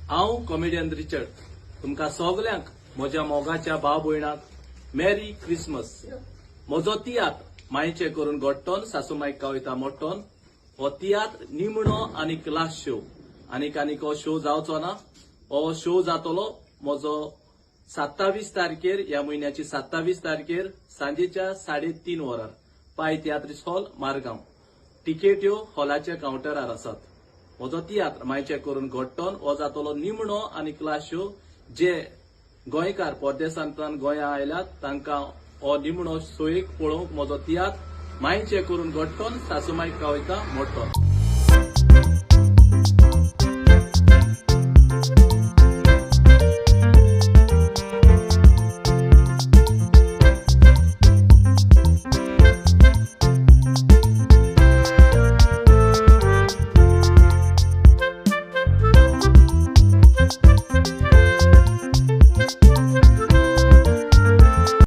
हांव comedian Richard तुमकां सगल्यांक म्हज्या मोगाच्या भाव भयणाक मॅरी क्रिसमस. म्हजो तियात्र मायचे करून घडटोन सासूमायक कविता मोडटोन हो तियात्र निमणो आनी लास्ट शो. आनीक आनीक हो शो जावचो ना. हो शो जातलो म्हजो 27 तारखेर, ह्या म्हयन्याची 27 तारखेर सांजेच्या 3:30 वरार पाय तियात्रिस हॉल, मारगांव. टिकेट्यो हॉलाच्या कावंटरार आसात. म्हजो तियात्र मायचे करून घडटोन हो जातलो निमणो आनी लास्ट शो. जे गोंयकार परदेसांतल्यान गोंया आयल्यात तांकां हो निमणो सोयीक पळोवंक म्हजो तियात्र मायचे करून घडटोन सासूमायक कविता मोडटोन.